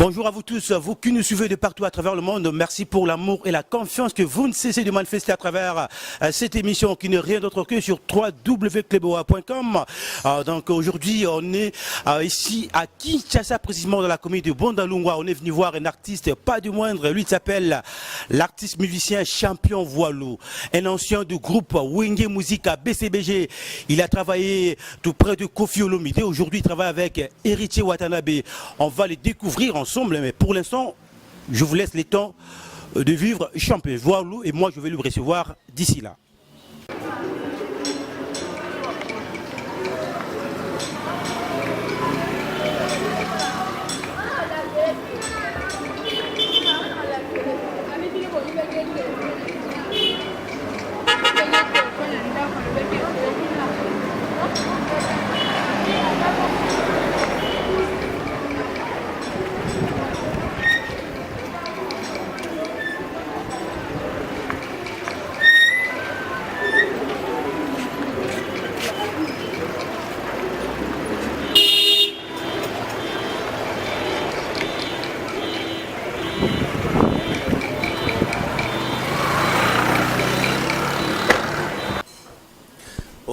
Bonjour à vous tous, vous qui nous suivez de partout à travers le monde. Merci pour l'amour et la confiance que vous ne cessez de manifester à travers cette émission qui n'est rien d'autre que sur www.cleboa.com. Donc aujourd'hui, on est ici à Kinshasa, précisément dans la commune de Bandalungwa. On est venu voir un artiste, pas du moindre. Lui, il s'appelle l'artiste musicien Champion Vualu, un ancien du groupe Wenge Musica BCBG. Il a travaillé tout près de Koffi Olomide. Aujourd'hui, il travaille avec Héritier Watanabe. On va les découvrir ensemble, mais pour l'instant, je vous laisse le temps de vivre Champion Vualu et moi, je vais le recevoir d'ici là.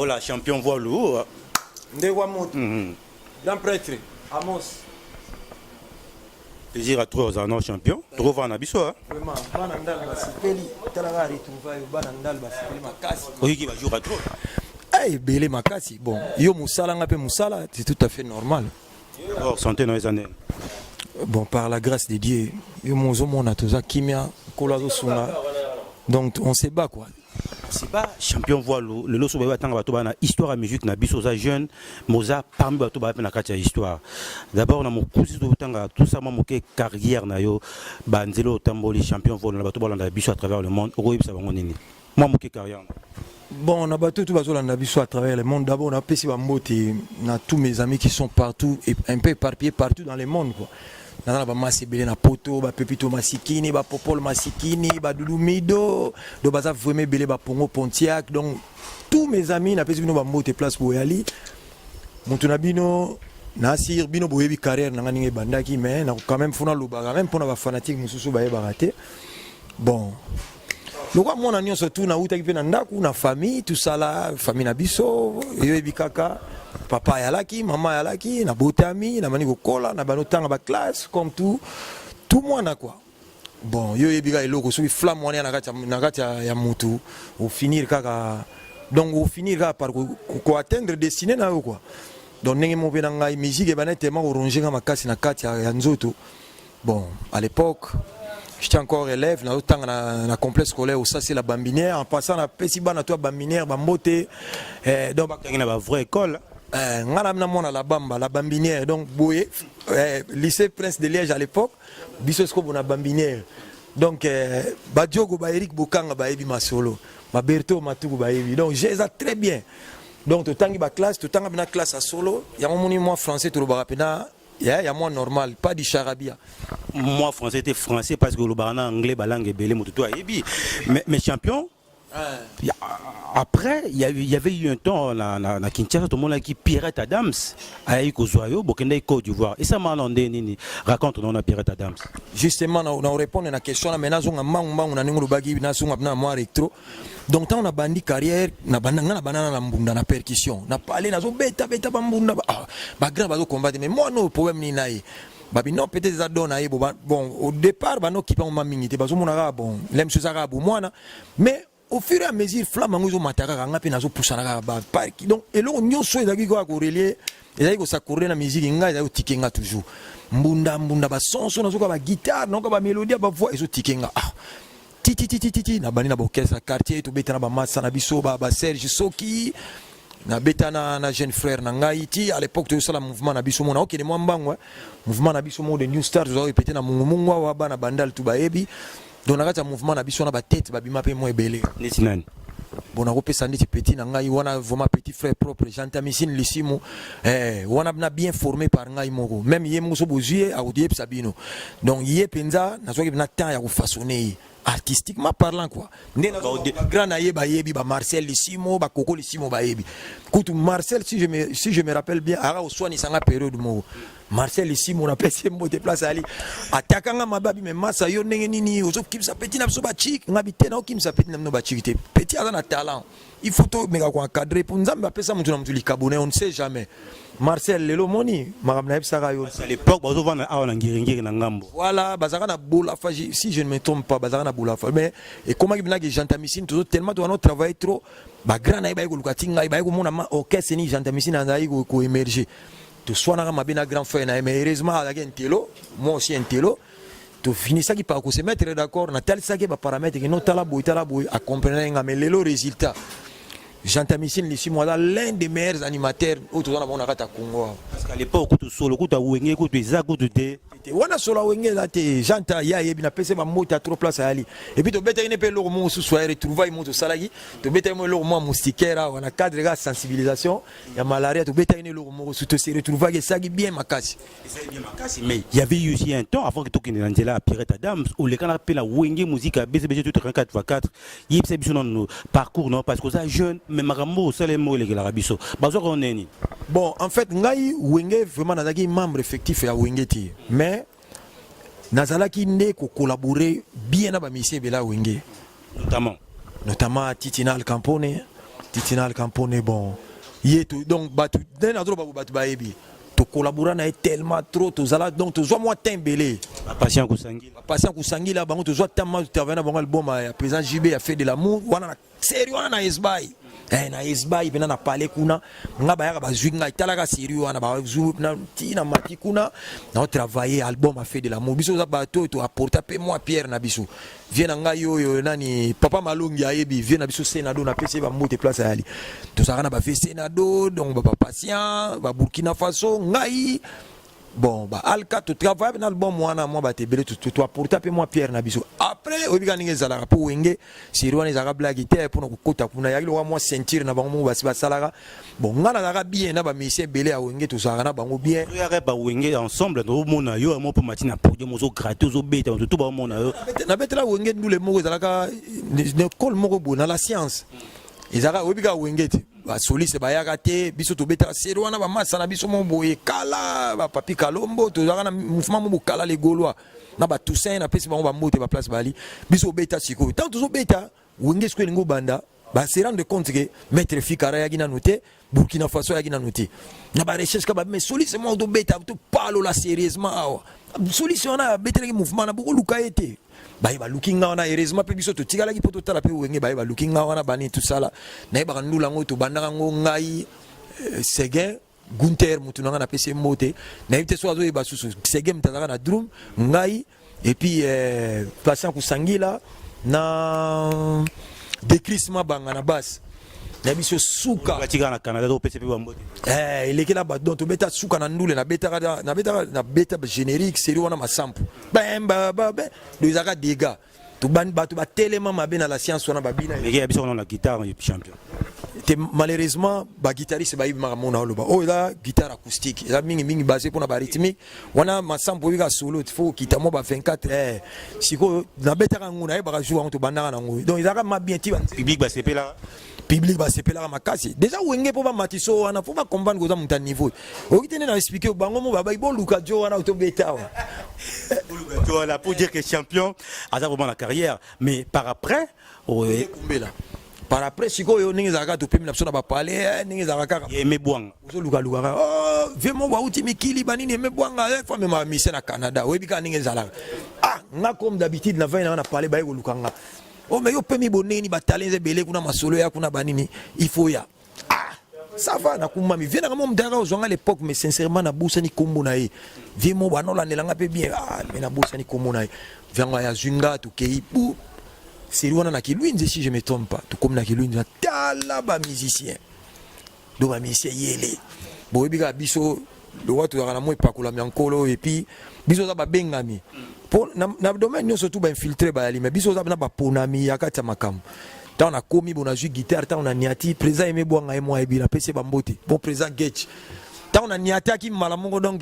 Hola, Champion Vualu. Ndeko wa moto. Grand prêtre Amos. Plaisir à toi, ozala champion. Tokovanda na biso. Hein? Vraiment, bana ndal basepeli, talaka retrouvaille bana ndal basepeli makasi. Oyoki ba jour à trop. Eh, ebele makasi. Bon, yo mosala nga mpe mosala, c'est tout à fait normal. Or, santé na eza ndenge? Bon, par la grâce de Dieu, yo mozomona toza kimia, nkolo azosunga. Donc on se bat quoi. C'est pas Champion Vualu, lelo so bayeba tanga bato bana histoire ya musique na biso, oza jeune, mais oza parmi bato baya mpe na kati ya histoire. D'abord na mokusi totanga tout ça mwa moke carrière na yo, banzela otamboli Champion Vualu, na bato balanda biso à travers le monde, okoyebisa bango nini? Mwa moke carrière na. Bon, na bato tout bazolanda biso à travers le monde. D'abord, napesi bambote na tous mes amis qui sont partout et un peu éparpillés partout dans le monde quoi. Naza na bamasi ebele na poto, bapepito masikini, bapopole masikini, badudu mido, donc baza vraiment ebele, bapongo Pontiac. Donc tous mes amis, napesi bino bambote place boyali. Moto na bino nasir bino boyebi carrière na nga ndenge ebandaki, mais na quand même funa lobaka même mpona bafanatique mosusu bayebaka te. Bon, lokwa mwana nyonso tu nautaki mpe na ndako na famille, tosala famille na biso, eyoyebi kaka papa ayalaki, mama ayalaki, nabotami, nabandi kokola, na bandi otanga baclasse comme tout mwana quoi. Bon, yo oyebi kaka eloko soki flamme wana ya na kati ya mutu, ofinir kaka, donc ofinir kaka par koatteindre destinée na yo quoi. Donc ndenge moko mpe na ngai, musique ebandi tellement koronger nga makasi na kati ya nzoto. Bon, à l'époque j'étais encore élève, nazotanga na complexe scolaire Osasi la Bambinière. En passant, napesi bana to ya Bambinière bambote. Donc Tangi na ba vraie école. Nga na mona la Bamba, la Bambinière. Donc boye lycée Prince de Liège à l'époque, biso sikoyo bona Bambinière. Donc badiogo ba Eric Bokanga bayebi masolo, baberto Matuku bayebi. Donc j'ai eza très bien. Donc totangi baclasse, totanga mpena classe ya solo yango. Moni mwa français tolobaka mpena ya mwa normal, pas du charabia. Moi français te, français parce que olobaka na anglais, balangue ebele, moto to ayebi. Mais champion, après il y avait eu un temps na Kinshasa, tomonaki Pierrette Adams ayaki kozwa yo, bokendaki Côte d'Ivoire. Esamaka na nde nini? Raconte na Pierrette Adams. Justement, na répondre na question na, mais nazonga mbangu mbangu na ndenge olobaki, nazonga na mwa rétro. Donc ntango nabandi carrière, nabanda nga na banana na mbunda na percussion na pale, nazobetabeta bambunda, bagrand bazokombattre, mais mwana oyo problème nini na ye? Babi non, peut-être eza don na ye. Bon, au départ banokipa ngo ma mingi te, bazomona kaka bon, le mosusu eza kaka bomwana. Mais au fur et à mesure flamme yango ezomata kaka, nga mpe nazopusana kaka baparki. Donc eloko nyonso ezalaki kaka korelier, ezalaki kos'accorder na musique. Ngai ezalaki kotike nga toujours mbunda mbunda, basonso, nazoka baguitare, nazoka bamélodie ya bavoix, ezotike nga. Ah, tititititi, nabandi na baorchestre ya quartier, tobeta na bamasa na biso, baserge soki nabeta na jeune frère na ngai. Ti à l'époque tozosala mouvement na biso, mona okende mwa mbango, mouvement na biso moko de New Star, tozala répété na mungumungu awa, bana Bandal tu bayebi. Donc na kati ya mouvement na biso wana, batete babima mpe mwa ebele. Neti nani? Bon, nakopesa ndeti petit na ngai wana, vraiment petit frère propre, Jantamisine Lisimu. Wana na bien formé par ngai moko. Même ye moko so bozwi ye, akoyebisa bino. Donc ye mpenza nazwaki na temps ya kofaçonner ye artistiquement parlant quoi. Nde grand na ye bayebi, ba Marcel Lisimo, bakoko Lisimo bayebi. Kutu Marcel, si je me rappelle bien, aka koswanisanga période moko. Marcel Isimo, napesi ye mbote place ali. Ataka nga mabe, abi: "Mais masa, yo ndenge nini ozokimisa petit na biso bachik?" Nga bi te, naokimisa petit na bino bachik te. Petit aza na talent, il faut tomeka koencadrer, mpo Nzambe apesa motu na motu likabo na ye, on ne sait jamais. Marcel lelo omoni makambo nayebisaka yo. À l'époque bazovanda awa na Ngiringiri na ngambo. Voilà, bazalaka na Bolafa, si je ne me trompe pas, bazalaka na Bolafa. Mais ekomaki mpena Gentamisine, tozo tellement tokana travailler trop, bagrand na ye baye koluka ti ngai, baye komona ma orchestre ni Gentamisine azalaki koémerger. Toswanaka mabe na grand frère na ye, mais heureusement azalaki intello, moi aussi intello. Tofinisaki par kose mettre d'accord, natalisaki baparamètre ke no, tala boye, tala boye, acomprendre nga. Mais lelo résultat, Gentamisine Lisimu aza l'un des meilleurs animateurs oyo toza na bango na kati ya Congo awa. Parce qu'à l'époque kutu solo kutu awenge kutu eza kutu te. Te, wana solo awenge eza te. Janta ye ayebi, napesi bambote ya trop place ayali. Et puis tobetaki ne mpe eloko moko mosusu ya retrouvaille mo tosalaki, tobetaki mo eloko moko ya moustiquaire awa na cadre kaka sensibilisation ya malaria. Tobetaki ne eloko moko mosusu, tose retrouvaki, esalaki bien makasi. Ezali bien makasi, mais il y avait eu aussi un temps avant que tokende na nzela ya Pierrette Adams, olekana mpe na Wenge Musique ya BCBG tout 34 x 4. Yebisa biso nano parcours, non, parce que oza jeune, mais makambo osalemi olekelaka biso bazwaka neni. Bon, en fait ngai Wenge vraiment nazalaki membre effectif ya Wenge te, mais nazalaki nde kocollaborer bien na bamusicien ebele ya Wenge. Notamment? Notamment Titina Al Campone. Titina Al Campone, bon, ye to, donc bato nde nazoloba bo, bato bayebi, tocollabora na ye tellement trop, tozala, donc tozwa mwa temps ebele. Bapatient Kosangila. Patient Kosangila, bango tozwa temps totravaille na bango album ya président JB ya Fait de l'amour wana na série wana na Esbai, na Esbai mpena na pale kuna. Nga bayaka bazwi ngai, talaka série wana, bazwi ntina mati kuna naotravaille album ya Fait de l'amour. Biso oza bato oyo toapporta mpe mwa pierre na biso. Vie na ngai oyo nani, papa Malongi ayebi vie na biso Senado, napesi ye bambote place ayali. Tozalaka na bavie Senado, donc bapatient Baburkina Faso, ngai, bon, baalka, totravaille na album wana mwa bato ebele, toapporta mpe mwa pierre na biso. Après oyebi kaka ndenge ezalaka, mpo Wenge série wana ezalaka blague te. Mpona kokota kuna yaki lokola mwa ceinture na bango moko basi basalaka. Bon, ngai nazalaka bien na bamusicien ebele ya Wenge, tozalaka na bango bien. Toyaka bawenge ensemble, tozomona yo yango mpo mati na podium, ozogratte, ozobeta, bato to baomona yo. Nabetela Wenge ndule moko ezalaka na ekole moko boye na la science ezalaka. Oyebi kaka Wenge te, basoliste bayaka te, biso tobetaka série wana, bamasa na biso mo boye kala, bapapi Kalombo, tozalaka na mouvement mo bokala, les Gaulois na batoussaint, napesi bango bambote baplace bali. Biso obeta sikoyo, ntango tozobeta Wenge sikoyo elingi obanda, base rendre compte ke maître Fikara ayaki nanu te, Burkina Faso ayaki nanu te. Na barecherche ka babi, mais soliste moko tobeta, topalola sérieusement awa, soliste wana abetelaki mouvement na bokoluka ye te. Baye baluki nga wana. Heureusement mpe biso totikalaki mpo totala mpe Wenge. Baye baluki nga wana, bani tosala, nayebaka ndula yango, tobandaka yango ngai, Seguin Gunter, mutu na nga, napesi ye mbote, nayebi te so azoyeba susu. Seguin moto azalaka na drum, ngai et puis Patient Kosangila na Decris Mabanga na basse na biso suka. Batika na Canada, topesa mpe bambote. Elekela bato, donc tobeta suka na ndule, nabetaka, nabetaka, nabeta générique série wana, masampu bemba donc ezalaka dégâts. Bato batelema mabe na la science wana, babina. Meke ya biso wana na guitare champion. Te, malheureusement baguitariste bayebi makambo na oloba oyo eza guitare acoustique, eza mingimingi basé mpona barythmique wana. Masampo oyebika solo, faut okita mwa ba 24. Sikoyo nabetaka yango, nayebaka jour yango tobandaka nango, donc ezalaka ma bien ti. Public basepelaka? Public basepelaka makasi. Déjà Wenge mpo bamatiso wana, fo bacomprendre koza moto ya niveau. Oyoki te nde na expliquer bango mo babai boluka jo wana tobeta awa. Voilà, pour dire que champion aza vraiment la carrière, mais par après? Kumbela par après sikoyo ndenge ezalaka, topemi na biso na bapale, ndenge ezalaka kaka. Eme Bwanga. Ozolukaluka, oh, vie moko bauti mikili banini, Eme Bwanga fo amema mise na Canada. Oyebi kaka ndenge ezalaka. Ah, nga comme d'habitude navai nanga na pale, baye koluka nga: "Oh, mais yo pemi boneni, batalents ebele kuna, masolo ya kuna banini, il faut ya." Ah, ça va, nakumami vie nanga mo mutaka ozwanga l'époque, mais sincèrement nabosani kombo na ye. Vie mo banolandelanga mpe bien. Ah, mais nabosani kombo na ye. Viango azwi nga, tokei bu série wana na Kilwinzi, si je me trompe pas. Tokomi na Kilwinzi, tala bamusicien, donc bamusicien yele boyebi kaka biso lokwa tozalaka na mwa epakolami ya Nkolo. Et puis biso oza babengami mpo na domaine nyonso tu bainfiltre bayali, mais biso oza na baponami ya kati ya makambo. Ntango nakomi bo, nazwi guitare, ntango naniati président Eme Bwanga, ye mwa ayebi, napesi ye bambote, bon président Gech. Ntango naniatiaki mbala moko, donc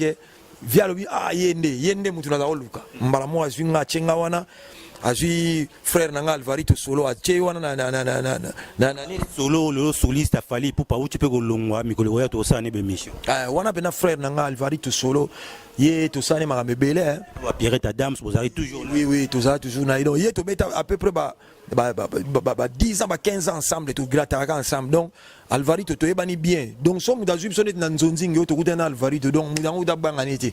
vie alobi: "Ah, ye nde, ye nde motu naza koluka." Mbala moko azwi nga, atie nga wana. Azwi frère na nga Alvarito solo, atie wana na nini. Solo lelo soliste afali Ipupa auti mpe kolongwa mikolo koya, tosala ne bémission. Ah, wana mpena frère na nga Alvarito solo, ye tosala ne makambo ebele, hein. Ba Pierrette Adams bozalaki toujours. Oui, tozala toujours na ye. Donc ye tobeta à peu près ba 10 ans, ba 15 ans ensemble, togrataka ensemble. Donc Alvarito toyebani bien. Donc so moto azwi biso neti na nzonzingi oyo, tokutani na Alvarito. Donc moto yango utabanga neti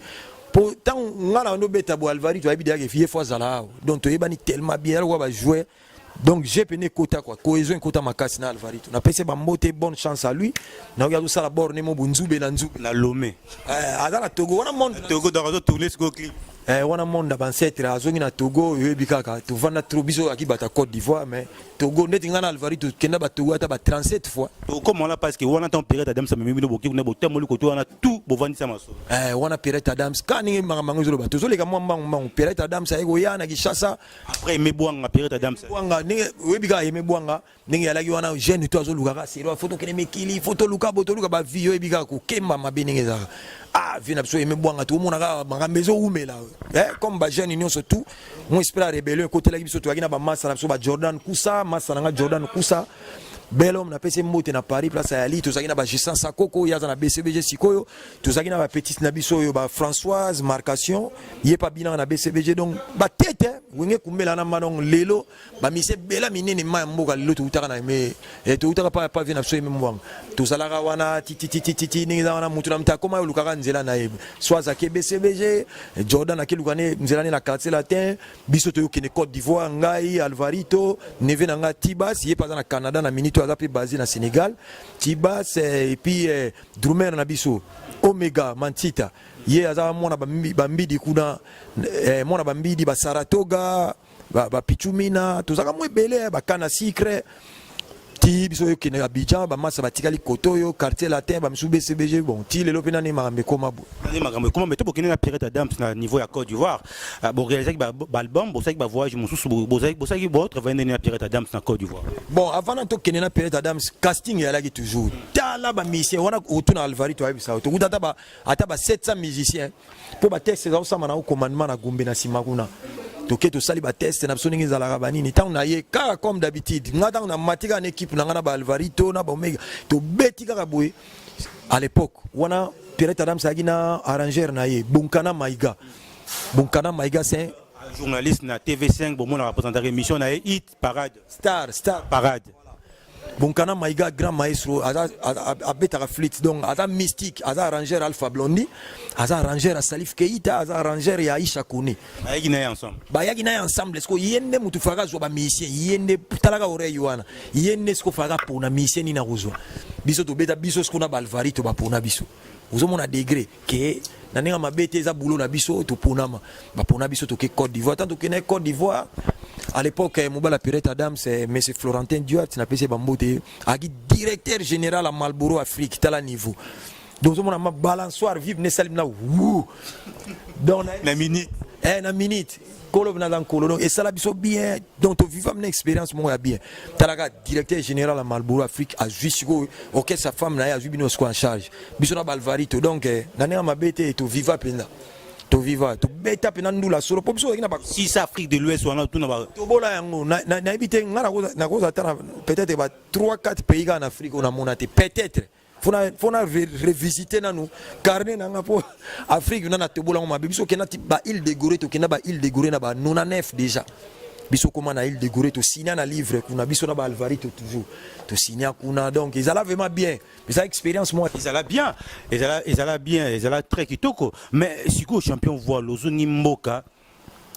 po ntango nga na ndobeta bo, Alvarito ayebi deyake ye fo azala awa. Donc toyebani tellement bien alokwa bajoueur. Donc j'ai pene ekota quoi, cohésion ekota makasi na Alvarito. Napesi bambote, bonne chance à lui. Nakoki azosala borne mo bonzube na nzube. Na Lomé. Eh, aza na Togo wana monde. Togo, donc azotourne sikoyo clip. Eh, wana monde ya bancêtre, azongi na Togo. Oyebi kaka tovanda trop, biso oyaki bato ya Côte d'Ivoire, mais Togo neti ngai na Alvarito tokenda batogo ata ba 37 fois. Tokoma wana parce que wana ntango Pierrette Adams amemi bino, boki kuna, botamoli kote wana, tout bovandisa masolo. Eh, wana Pierrette Adams ka ndenge makambo yango ezoloba, tozoleka mwa mbangu mbangu. Pierrette Adams aye koya na Kinshasa. Après Aimé Bwanga, Pierrette Adams. Bwanga, ndenge oyebi kaka Aimé Bwanga ndenge alaki wana jeune to azoluka kaka sero, fo tokende mikili, fo toluka bo toluka bavie. Oyebi kaka kokemba mabe ndenge ezalaka. Ah, vie na biso Aimé Bwanga, tokomona kaka makambo ezowumela, eh, comme bajeune nyonso tout mo esprit ya rébellion ekotelaki biso. Toyaki na bamasa na biso, ba Jordan Kusa, masa na nga Jordan Kusa, bel homme, napesi mbote na Paris place ayali. Tozalaki na ba Justin Sakoko, ye aza na BCBG sikoyo. Tozalaki na bapetite na biso oyo ba Françoise Marcation, ye mpe abinaka na BCBG. Donc batete wenge kumbela na mba. Donc lelo bamise ebela minene ma ya mboka lelo toutaka na me toutaka pa vie na biso Aimé Bwanga. Tozalaka wana tititititi ndenge eza wana, mutu na mutu akoma olukaka nzela na ye, soit azalaki BCBG, Jordan akeluka ne nzela ne na Quartier Latin. Biso toyokende Côte d'Ivoire, ngai, Alvarito, neveu na ngai Tibas, ye mpe aza na Canada na minute oyo, aza mpe basé na Sénégal, Tibas, et puis drummer na biso Omega Mantita, ye aza mwana bambidi kuna, mwana bambidi basaratoga, bapichumina. Tozalaka mwa ebele, bakana sucre ti biso oyokende Abidjan. Bamasa batikali kote oyo Quartier Latin, bamisu BCBG. Bon, ti lelo mpe nani makambo ekoma boye. Nani makambo ekoma, mais to bokende na Pierrette Adams na niveau ya Côte d'Ivoire, boréalisaki baalbum, bosalaki bavoyage mosusu, bosalaki botravaille ndeni na Pierrette Adams na Côte d'Ivoire? Bon, avant na tokende na Pierrette Adams, casting eyalaki toujours. Tala bamusicien wana otuna Alvarito ayebisa, tokuta ata ba 700 musicien mpo batexte eza kosama na commandement na Gombe na nsima kuna. Toke tosali bateste na biso ndenge ezalaka banini. Ntango na ye kaka comme d'habitude, nga ntango namati kaka na équipe na nga na baalvarito na baomega, tobeti kaka boye. À l'époque wana Pierrette Adams azalaki na arrangeur na ye Bonkana Maiga. Bonkana Maiga, c'est journaliste na TV5, bomona représentaka émission na ye Hit Parade. Star, Star. Parade. Bonkana Maiga, grand maestro, aza abetaka flûte, donc aza mystique, aza arrangeur Alpha Blondy, aza arrangeur ya Salif Keita, aza arrangeur ya Aisha Kone. Bayaki na ye ensemble. Bayaki na ye ensemble. Siko ye nde motu faka azwa bamusicien, ye nde talaka oreille wana, ye nde siko faka pona musicien nini akozwa. Biso tobeta biso siko na baalvarito, bapona biso. Ozomona degré ke na ndenge mabe te, eza boulot na biso. Toponama, bapona biso, toke Côte d'Ivoire. Tant tokende Côte d'Ivoire, à l'époque mobala Pierrette Adams, monsieur Florentin Duat, napesi ye bambote, aki directeur général ya Marlboro Afrique. Tala niveau. Donc ozomona ma balançoire vive nesali na wu. Donc na minute. Eh, na minute kolo naza nkolo. Donc esala biso bien. Donc toviva na expérience moko ya bien. Talaka directeur général ya Marlboro Afrique azwi sikoyo orchestre femme na ye, azwi bino sikoyo en charge, biso na balvarito. Donc na ndenge mabe te, toviva mpenza, toviva, tobeta mpenza ndula solo mpo biso ozalaki na six Afrique de l'Ouest wana tuna ba Tobola yango, nayebi te. Nga nakoza ata na peut-être ba 3 4 pays kaka na Afrique oyo namona te. Peut-être fona revisiter nanu carnet na nga mpo Afrique na tobola yango mabe. Biso okenda ti ba île de Gorée, tokenda ba île de Gorée na ba 99 déjà. Biso koma na île de Gorée, tosinya na livre kuna, biso na baalvarito toujours tosinya kuna. Donc ezala vraiment bien, eza expérience moko. Ezala bien, ezala bien, ezala très kitoko. Mais sikoyo Champion Voile ozongi mboka,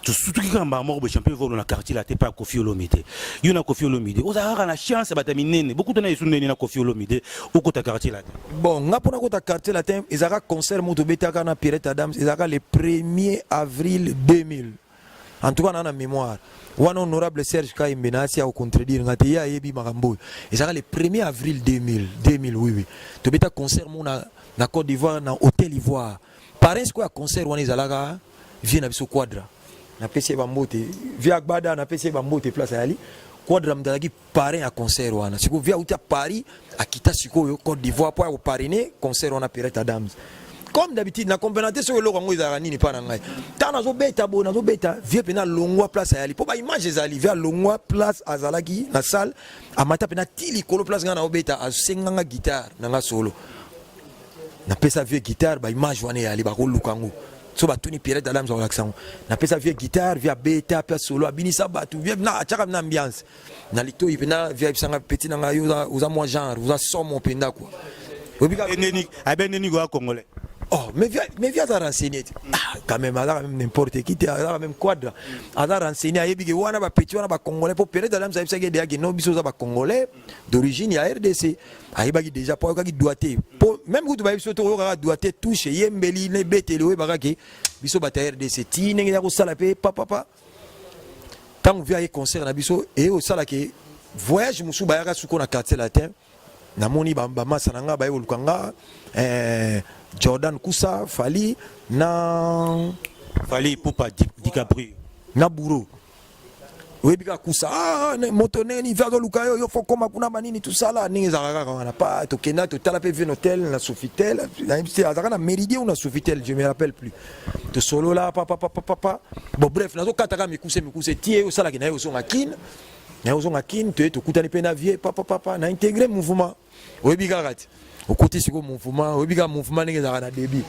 surtout kaka mbala moko boye, Champion Voile na Quartier Latin mpe ya Kofi Olomide. Yo na Kofi Olomide ozala kaka na chance ya bato ya minene, bokutana esu ndeni na Kofi Olomide, okota Quartier Latin? Bon, nga mpona kota Quartier Latin, ezalaka concert moko tobetaka na Pierrette Adams, ezalaka le 1er avril 2000. En tout cas na mémoire wana, honorable Serge Kayembe na asi akocontredire nga te, ye ayebi makambo oyo. Ezalaka le 1er avril 2000, 2000, oui, tobeta concert moko na Côte d'Ivoire, na Hôtel Ivoire. Parrain sikoyo ya concert wana ezalaka vie na biso Quadra, napesi ye bambote, vie Agbada, napesi ye bambote place ayali. Quadra moto azalaki parrain ya concert wana. Sikoyo vie auti ya Paris, akita sikoyo Côte d'Ivoire mpo ya koparrainer concert wana Pierrette Adams. Comme d'habitude na comprendre te soki eloko yango ezalaka nini mpa na ngai. Ntango nazobeta boye, nazobeta, vieux mpenza alongwa place ayali, mpo baimage ezali. Vieux alongwa place azalaki na salle, amata mpenza ti likolo place ngai naobeta, asenganga guitare na nga solo. Napesa vieux guitare, baimage wana eyali, bakoluka yango. So batuni Pierrette Adams akolakisa yango. Napesa vieux guitare, vieux abeta mpe solo, abinisa bato, vieux na atiaka na ambiance. Na litoi mpenza vieux ayebisanga, petit na ngai, oza mwa genre, oza somo mpenza quoi. Abe neni koya congolais? Oh, mais vieux aza renseigné te. Ah, quand même, aza quand même n'importe qui te, aza quand même quadra. Aza renseigné, ayebi ke wana bapeti wana bacongolais, mpo Pierrette Adams ayebisaki deya ke no, biso oza bacongolais d'origine ya RDC. Ayebaki déjà, mpo ayokaki doigté. Mpo même kutu bayebi biso, toyokaka doigté, touche, eyembeli na ebeteli, oyebaka ke biso bato ya RDC. Ti ndenge ya kosala mpe papapa, ntango vieux aye concert na biso, eye kosala ke voyage mosusu bayaka suko na Quartier Latin. Namoni bamasa na nga baye koluka nga, Jordan Kusa, Fali na Fally Ipupa, DiCaprio. Na Bouro. Oyebi kaka Kusa, ah, moto ndenge nini vieux azoluka yo, yo faut koma kuna, banini tosala ndenge ezalaka kaka wana. Pa tokenda, totala mpe vieux hôtel na Sofitel, nayebi te azalaka na Méridien ou na Sofitel, je me rappelle plus. Tosolola papapapapa. Bon, bref, nazokataka mikuse mikuse tie osalaki na ye ozonga Kine, na ye ozonga Kine, toye tokutani mpe na vieux papapapa na intégré mouvement. Oyebi kaka ti okoti sikoyo mouvement, oyebi kaka mouvement ndenge ezalaka na début,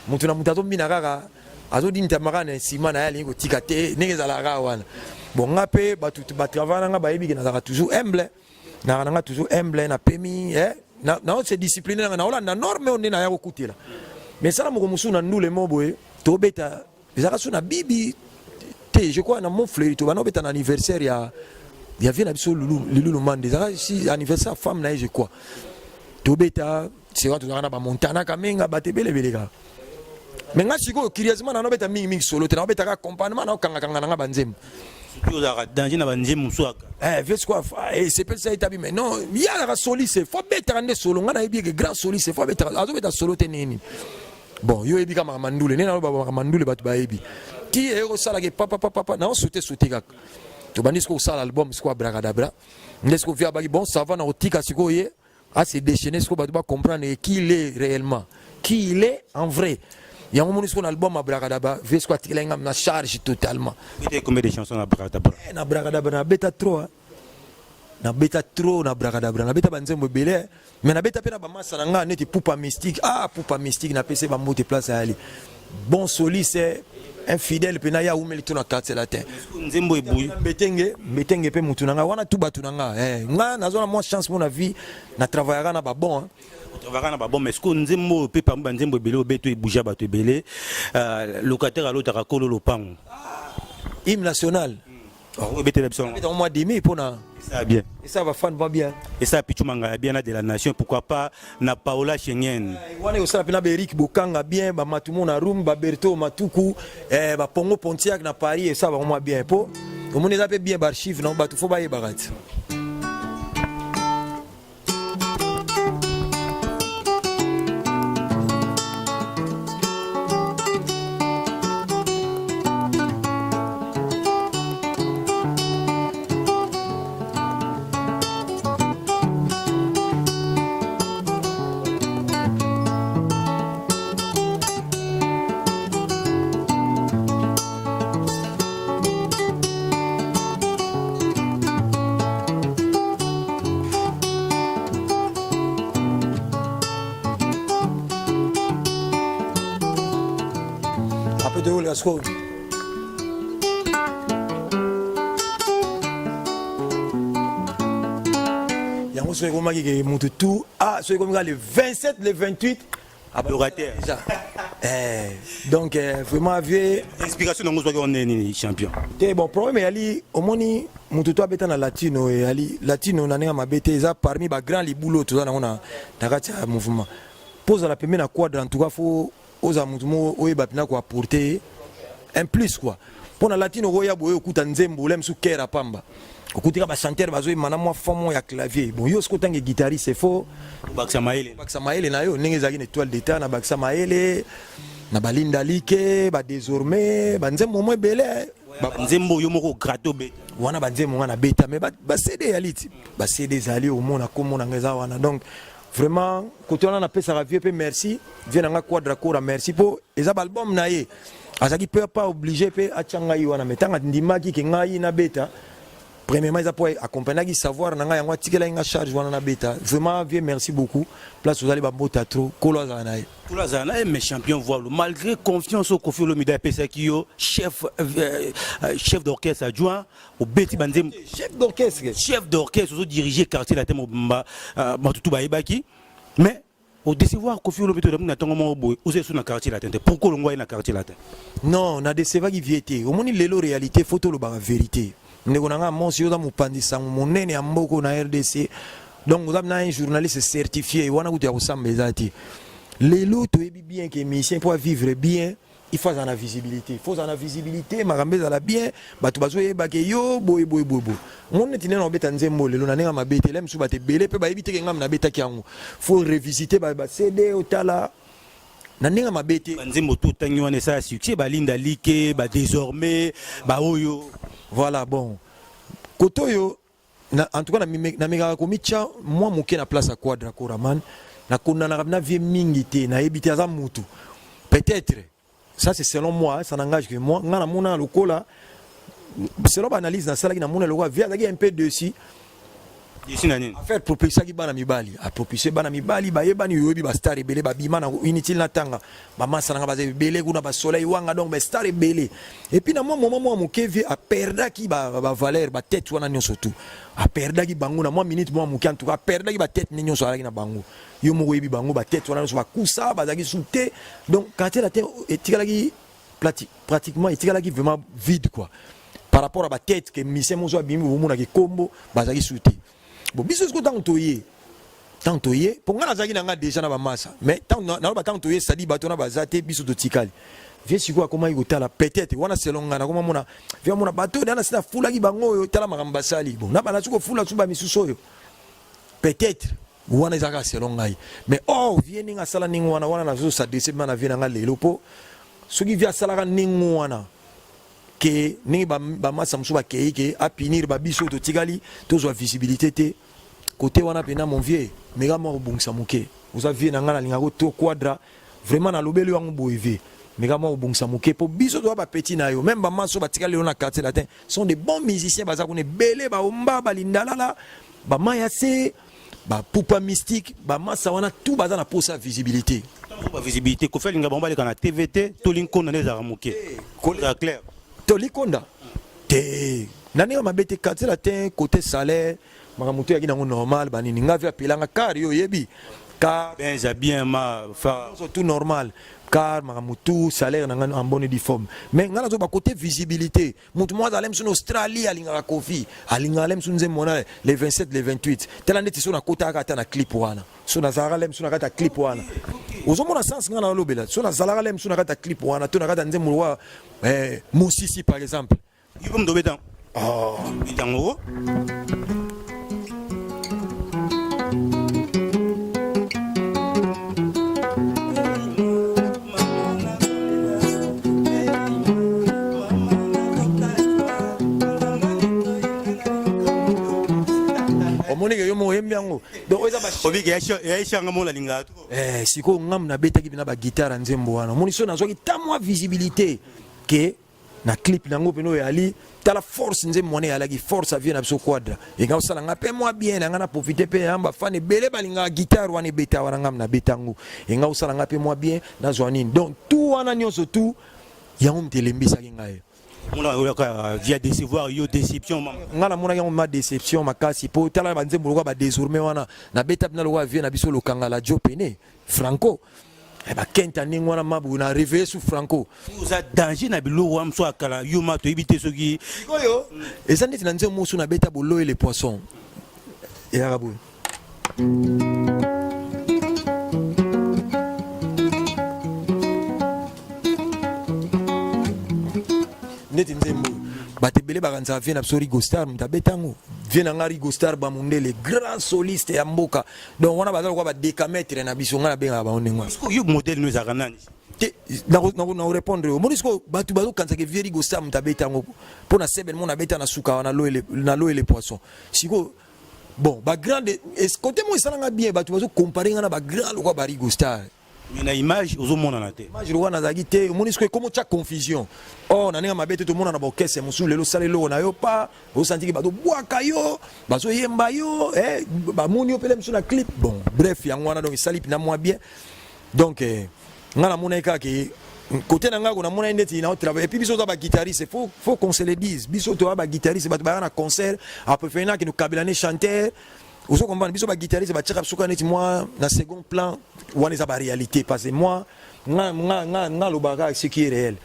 moto na moto azobina kaka, azodinitama kaka na nsima na ye, alingi kotika te, ndenge ezalaka kaka wana. Bon, nga mpe bato batravail na nga bayebi ke nazalaka toujours humble, nazalaka na nga toujours humble, napemi nao se discipline nanga, naolanda norme oyo nde naya kokutela. Mais esala moko mosusu na ndule mo boye, tobeta, ezalaka so na bibi te, je crois na Mont Fleury, tobanda obeta na anniversaire ya vieux na biso Lulu Lumande, ezalaka si anniversaire ya femme na ye, je crois. Tobeta, c'est wana tozalaka na bamontana kamenga, bato ebelebele kaka. Mais nga sikoyo, curieusement, nanobeta mingimingi solo te, naobetaka accompagnement, naokangakanga nanga banzembo. Surtout ozalaka danger na banzembo mosusu aka. Eh, vieux sikoyo esepelisa etabi, mais non, ye alaka soliste, faut abetaka nde solo. Nga nayebi eke grand soliste, faut abetaka, azobeta solo te nini. Bon, yo oyebi kaka makambo ndule nde naloba, makambo ndule bato bayebi ti eye kosalaka papapapapa, naosote sote kaka. Tobandi sikoyo kosala album sikoyo Abracadabra, nde sikoyo vieux abaki, bon, ça va, na kotika sikoyo ye ase déchaîner, sikoyo bato bacomprendre qui il est réellement, qui il est en vrai. Yango moni sikoyo na album Abracadabra, vieux sikoyo atikela nga na charge totalement. Obeta combien de chansons na Abracadabra? Eh, na Abracadabra nabeta trop, hein. Nabeta trop na Abracadabra, nabeta banzembo ebele, mais nabeta mpe na bamasa na nga neti Pupa Mystique. Ah, Pupa Mystique, napesi bambote place ayali, bon soliste, infidèle mpe na ye awumeli to na Quartier Latin. Nzembo ebuyi. Mbetenge, Mbetenge mpe mutu na nga wana, tu bato na nga, nga nazwa na mwa chance mpo na vie na travaillaka na babon, hein. Otravaka na babon, mais sikoyo nzembo oyo mpe parmi banzembo ebele obeto ebouja bato ebele, locataire alotaka kolo lopango. Hymne national. Obetela biso yango. Abeta mwa demi mpona esa bien. Esa bafan va bien. Esa Pichu Manga ya bien na de la nation, pourquoi pas na Paola Schengen. Wana ekosala mpe na baerik Bokanga bien, bamatumo na room, baberto Matuku, bapongo Pontiac na Paris, esala bango mwa bien, mpo omoni eza mpe bien baarchive na bato, faut bayebaka ti. Après toyolela sikoyo. Yango soki ekomaki ke motu tu, ah, soki ekomi kaka le 27, le 28. Adorateur. Déjà. Donc vraiment vieux. Inspiration nango ozwaki wana nini, champion? Te, bon, problème eyali, omoni motu to abeta na latino, eyali latino na ndenge mabe te, eza parmi bagrand libulu oyo toza nango na kati ya mouvement. Mpo ozala pembe na quadre, en tout cas faut ozala motu moko oyeba mpena koapporter un plus quoi. Mpo na latino okoya boye, okuta nzembo ole mosusu kera pamba, okutika bachanteur bazoyemba na mwa fond moko ya clavier. Bon, yo soki otangi guitariste, faut obakisa mayele. Bakisa mayele na yo ndenge ezalaki na Étoile d'état, na bakisa mayele na balinda like badésormais banzembo mo ebele. Nzembo yo moko gratte obeta. Wana banzembo nga na beta, mais bacd eyali ti bacd ezali, omona komona nga eza wana. Donc Vraiment côté wana napesaka vieux mpe merci, vieux na nga Quadra Kora, merci mpo eza baalbum na ye, azalaki mpe pas obligé mpe atya ngai wana, mais ntango andimaki ke ngai nabeta, premièrement eza mpo accompagnaki savoir na ngai, yango atikelaki nga charge wana nabeta. Vraiment vieux, merci beaucoup, place ozali, bambota trop, kolo azala na ye. Kolo azala na ye. Mais champion Voilo, malgré confiance oyo Kofi Olomide apesaki yo, chef d'orchestre adjoint, obeti banzembo. Chef d'orchestre. Chef d'orchestre, ozodirige Quartier Latin mobimba, bato tu bayebaki, mais odécevoir Kofi Olomide. Todamu na ntongo moko boye oza esu na Quartier Latin te. Pourquoi olongwa ye na Quartier Latin? Non, nadécevaki vieux te. Omoni, lelo réalité, faut tolobaka vérité. Ndeko na nga mosi, oza mopanzi sango monene ya mboko na RDC, donc oza na un journaliste certifié wana. Kutu ya kosamba eza te. Lelo toyebi bien ke musicien, mpo avivre bien, il faut azala na visibilité, il faut azala na visibilité, makambo ezala bien, bato bazoyeba ke yo boye boye boye boye. Omoni neti ndenge na obeta nzembo lelo na ndenge mabe te, le mosusu bato ebele mpe bayebi te ke ngambi nabetaki yango. Faut revisiter baCD, otala na ndenge mabe te. Banzembo to otangi wana esala succès, balinda like, badésormais, baoyo. Voilà. Bon, kote oyo en tout cas namekaka komitya mwa moke na place ya Quadra Koraman. Nakondanaka na vieux mingi te, nayebi te, aza mutu. Peut-être ça, c'est selon moi, ça n'engage que moi. Nga namona lokola, selon baanalyse nasalaki, namona lokola vieux azalaki un peu dessus. Desi na nini? Affaire propulsaki bana mibali, apropulse bana mibali bayebani. Oyebi bastar ebele babima na inutile na tanga, bamasa nanga baza ebele kuna, basoleil wanga, donc bastar ebele. Et puis na mwa moment mwa moke, vieux aperdaki bavaleur, batete wana nyonso tu aperdaki bango na mwa minute mwa moke. En tout cas aperdaki batete nde nyonso azalaki na bango. Yo moko oyebi bango, batete wana nyonso bakusa bazalaki su te. Donc Quartier Latin etikalaki pratiquement, etikalaki vraiment vide quoi, par rapport à batete ke musicien moso abimi, bomonaki kombo bazalaki su te. Bon, biso sikoyo ntango toye, mpo ngai nazalaki na ngai déjà na bamasa, mais naloba ntango toye, sadi bato wana baza te, biso totikali. Vieux sikoyo akomaki kotala, peut-être wana selon ngai, nakoma mona vieux amona bato oyo na si nafulaki bango oyo, tala makambo basali. Bon, na banda soki kofula su bamisusu oyo, peut-être wana eza kaka selon ngai. Mais or vieux ndenge asala ndenge wana, wana nazosadresse ma na vieux na ngai lelo, mpo soki vieux asalaka ndenge wana ke ndenge bamasa mosusu bakei ke apunir babiso oyo totikali tozwa visibilité te, kote wana mpena, mon vieux, meka mwa kobongisa moke. Oza vieux na ngai, nalingaka to Quadra, vraiment nalobeli yango boye. Vieux, meka mwa kobongisa moke mpo biso toza bapeti na yo. Même bamasa oyo batikali lelo na Quartier Latin sont des bons musiciens, baza kuna ebele, baomba balindalala, bamaya se bapupa mystique, bamasa wana tout baza na posa ya visibilité. Bavisibilité, Kofi alinga bango baleka na TV te, to linkonda nde ezalaka moke, ezala clair. To likonda te na ndenge mabe te. Quartier Latin, côté salaire, makambo to yaki nango normal, banini nga vieux apelanga car yo oyebi car. Benza bien ma fa. Nyonso tout normal, car makambo tout, salaire na ngai en bonne et due forme. Mais ngai nazoba côté visibilité, motu moko azala mosu na Australie, alingaka Kofi, alingaka le mosu nzembo wana le 27, le 28. Tala ndeti so nakotaka ata na clip wana, so nazalaka le mosu na kati ya clip wana, ozomona sens ngai nalobela, so nazalaka le mosu na kati ya clip wana to na kati ya nzembo wa mosisi par exemple. Yo mpe moto obeta yango. Omonike yo moko oyembi yango, donc oyo eza obiki yaishanga mo nalingaka to. Sikoyo ngamu nabetaki mpena baguitare ya nzembo wana. Omoni, so nazwaki ta mwa visibilité ke na clip nango mpena oyo ali, tala force nzembo wana eyalaki force a vieux na biso Quadra, enga kosala nga mpe mwa bien na nga na profite mpe ya bafan ebele balingaka guitare wana ebeta wana, ngamu nabeta yango, enga kosala nga mpe mwa bien, nazwa nini. Donc tout wana nyonso tout yango moto elembisaki ngai. Mona oyaka via décevoir yo, déception mama. Nga namonaki yango ma déception makasi, mpo tala banzembo lokola badésormais wana nabeta mpena lokola vieux na biso Lokangala Jo pene Franco. Bakenta ndenge wana mabu na réveillé su Franco. Oza danger na biloko wana mosu akala yo ma toyebi te soki. Sikoyo eza ndeti na nzembo mosu nabeta boloye le poisson, eyaka boye. Ndeti nzembo oyo bato ebele bakanisaka vieux na biso Rigo Star moto abeta yango. Vieux na nga Rigo Star Bamundele, grand soliste ya mboka, donc wana baza lokola badécamètre na biso, ngai nabengaka bango ndenge wana. Yo modèle no ezalaka nani? Te, na répondre. Omoni sikoyo bato bazokanisaka vieux Rigo Star moto abeta yango mpo na seben mo nabeta na suka wana na l'eau et le poisson. Sikoyo Bon, bagrand côté mo esalanga bien, bato bazocompare nga na bagrand lokwa barigo Star. Mais na image ozomonana te. Image lokwa nazalaki te. Omoni sikoyo ekoma otya confusion. Or na ndenge mabe te, tomona na baorchestre mosusu lelo osala eloko na yo pa osantiki, bazobwaka yo, bazoyemba yo, eh, bamoni yo mpele mosusu na clip. Bon, bref, yango wana. Donc esali mpena mwa bien. Donc nga namonaki kaka ke côté na ngai ko namonaki neti na travail. Et puis biso toza baguitariste, faut qu'on se le dise, biso toza baguitariste. Bato baya na concert, apréféré nakende kokabela ne chanteur. Ozo comprendre, biso baguitariste batiaka biso kaka neti mwa na second plan. Wana eza baréalité, parce que moi nga nga nga nga alobaka ce qui est réel.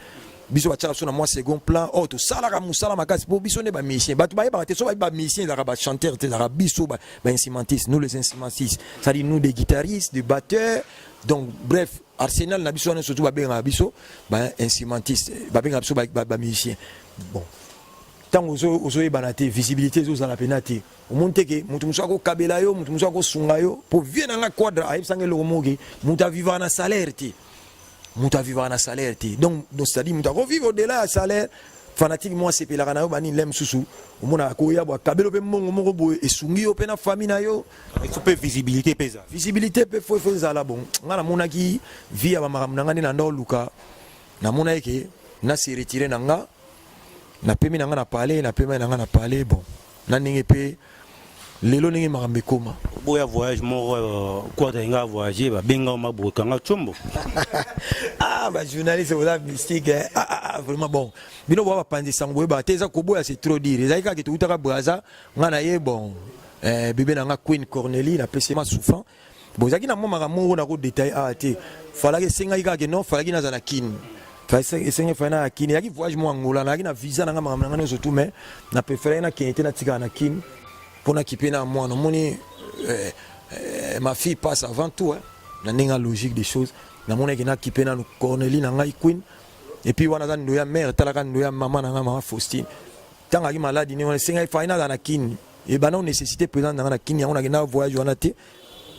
Biso batiaka biso na mwa second plan. Oyo tosalaka mosala makasi mpo biso nde bamusicien. Bato bayebaka te, so bayebi bamusicien ezalaka bachanteur te, ezalaka biso bainstrumentiste. Nous les instrumentistes, c'est-à-dire nous des guitaristes, des batteurs. Donc bref, arsenal na biso wana, surtout babengaka biso bainstrumentiste, babengaka biso bamusicien. Bon, ntango ozoyebana te, visibilité ezozala mpena te. Omoni te ke moto mosusu akokabela yo, moto mosusu akosunga yo. Po vie na nga Quadra ayebisanga eloko moke: moto avivaka na salaire te, moto avivaka na salaire te. Donc c'est-à-dire moto akovivre au-delà ya salaire. Fanatique mo asepelaka na yo, banini le mosusu omonaka koya bo akabeli mpe mbongo moko boye, esungi yo mpe na famille na yo. Il faut mpe visibilité mpe ezala. Visibilité mpe faut ezala. Bon, nga namonaki vie ya bamakambo na nga nde na nda oluka. Namonaki ke na se retire na nga, napemi na nga na palais, napemi na nga na palais. Bon, na ndenge mpe lelo ndenge makambo ekóma. Boya voyage moko, Quadra nga voyage, babenga mabokanga tshombo. Ah, bajournaliste boza mystique, eh? Ah, ah, ah, vraiment. Bon, bino boa bapanzi sango, boyebaka te. Eza koboya, c'est trop dire. Ezalaki kaka toutaka Braza, nga na ye. Bon, bébé na nga Queen Cornélie, napesi ma souffrant. Bon, ezalaki na mwa makambo moko na kodetaille awa te. Falaki esengaki kaka ke non, falaki naza na Kini, esengaki fali na Kini. Ezalaki voyage mo Angola, nazalaki na visa na nga, makambo na nga nyonso tout, mais na préféraki nakende te, natikala na Kini mpo nakipe na mwana. Omoni, ma fille passe avant tout, hein. Na ndenge ya logique des choses, namonaki nakipe nanu Cornélie na ngai Queen. Et puis wana aza ndo ya mare, talaka ndo ya mama na ngai, mama Faustine. Ntango aki maladi ndenge wana, esengaki fai nazala na Kini, ebanda nécessité présente na ngai na Kini. Yango nakenda voyage wana te.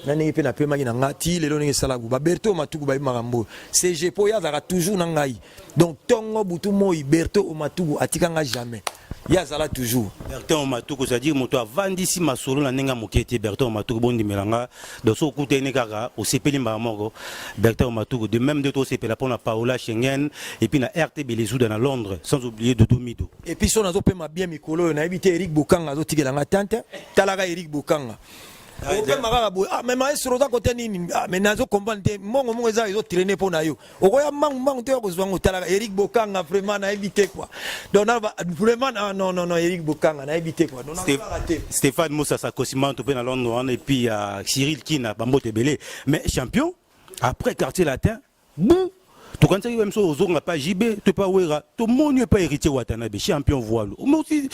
Na ndenge mpe napemaki na ngai ti lelo ndenge esalaka baberto Matuku bayebi makambo oyo. CG mpo ye azalaka toujours na ngai. Donc ntongo, butu, moi, Berto Omatuku atika ngai jamais, ye azala toujours. Bertin Matuku, c'est-à-dire moto avandisi masolo na ndenge ya moke te. Bertin Matuku, bondimela nga. Donc soki okutani kaka, osepeli mbala moko. Bertin Matuku, de même nde tosepela mpona Paola Schengen et puis na RTB Lezuda na Londres, sans oublier Dodo Mido. Et puis so nazopema bien mikolo oyo, nayebi te, Erik Bokanga azotikela nga tante. Talaka Erik Bokanga, opema kaka boye. Ah, mais maestro, oza kote nini? Ah, mais nazo comprendre te. Mbongo moko eza ezotraîne mpo na yo, okoya mbangu mbangu te, okozwa ngo. Talaka Eric Bokanga, vraiment nayebi te quoi. Donc vraiment, non, non, non, Eric Bokanga, nayebi te quoi. Donc te. Stéphane Moussa Kosimanto mpe na Londres wana, et puis ya Cyril Kina, bambote ebele. Mais champion, après Quartier Latin bu, tokanisaki ba miso ozonga pa JB to pa Wera. Tomoni epa Héritier Watanabe, champion voilo, mais aussi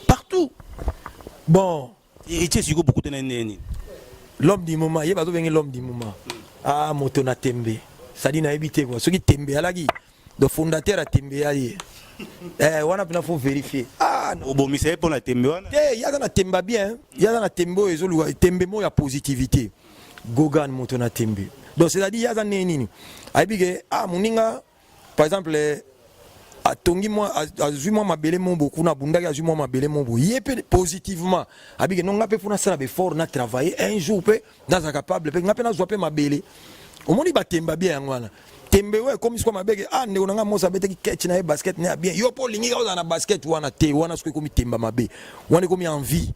partout. Bon. Héritier sikoyo bokutana nini? L'homme du moment, ye bazobenge l'homme du moment. Ah, moto na tembe, sadi nayebi te quoi. Soki tembe alaki, donc fondateur ya tembe ya ye, wana mpena faut vérifier. Ah non. Obomisa ye mpo na tembe wana? Te, ye aza na tembe bien, ye aza na tembe oyo ezoluka tembe moko ya positivité. Gogan, moto na tembe. Donc c'est à dire ye aza ndenge nini, ayebi ke ah, moninga par exemple atongi mwa, azwi mwa mabele mo bo kuna, abundaki, azwi mwa mabele mo bo. Ye mpe positivement abike no, nga mpe mpo nasala baeffort, na travailler, un jour mpe naza capable mpe nga mpe nazwa mpe mabele. Omoni batemba bien, yango wana tembe oyo ekomi sikoyo mabeke. Ah, ndeko na nga mosa abetaki ketch na ye, basket na ye bien, yo mpo olingi kaka ozala na basket wana te. Wana soki ekomi temba mabe, wana ekomi envie.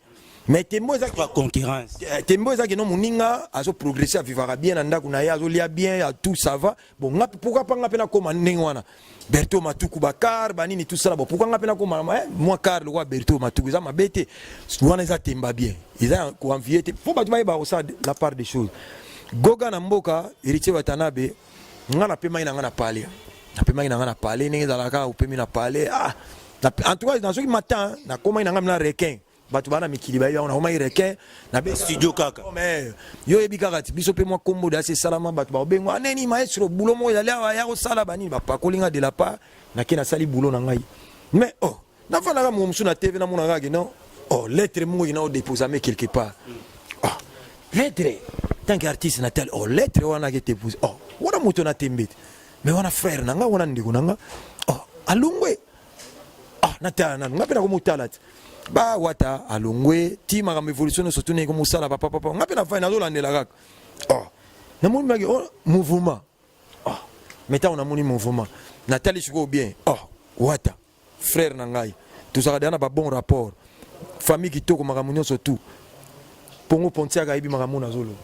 Mais tembo eza concurrence. Tembo eza keno moninga azoprogresse, avivaka bien na ndako na ye, azolia bien ya tout, ça va. Bon, nga pourquoi pas nga mpe nakóma ndenge wana? Berto Matuku, bacar banini, tout ça. Bon, pourquoi nga mpe nakóma mwa car lokola Berto Matuku? Eza mabe te, wana eza temba bien, eza koenvie te. Fo bato bayeba kosala la part des choses. Goga na mboka, Héritier Watanabe, nga napemaki na nga na palais, napemaki na nga na palais ndenge ezalaka, opemi na palais. Ah, en tout cas nazoki matin, nakomaki na nga na requin. Bato baa na mikili bayebi yango, nakomaki requin na studio kaka. Mais yo oyebi kaka ti biso mpe mwa kombo de asi esalama, bato bakobenga aneni maestro, boulot moko ezali awa ya kosala banini, bapakoli nga de la part. Nake nasali boulot na ngai. Mais oh, nafandaka mo mosusu na TV, namona kaka non, oh, lettre moko ekina odéposame quelque part. Oh, lettre tant que artiste na tel, oh, lettre wana ake dépose. Oh, wana moto na tembe te, mais wana frère na nga, wana ndeko na nga. Oh, alongwe. Ah, natala nanu, nga mpe nakomotala te. Ba Wata alongwe ti makambo évolution nyonso tuni ekomosala papa papa nga mpe nafai nazolandela kaka. Oh, namoni maki oh, mouvement. Oh, mais ntango namoni mouvement natali sikoyo bien. Oh, Wata frère na ngai, tozalaka deja na ba bon rapport, famille kitoko, makambo nyonso tout. Pongo Pontiac ayebi makambo nazoloba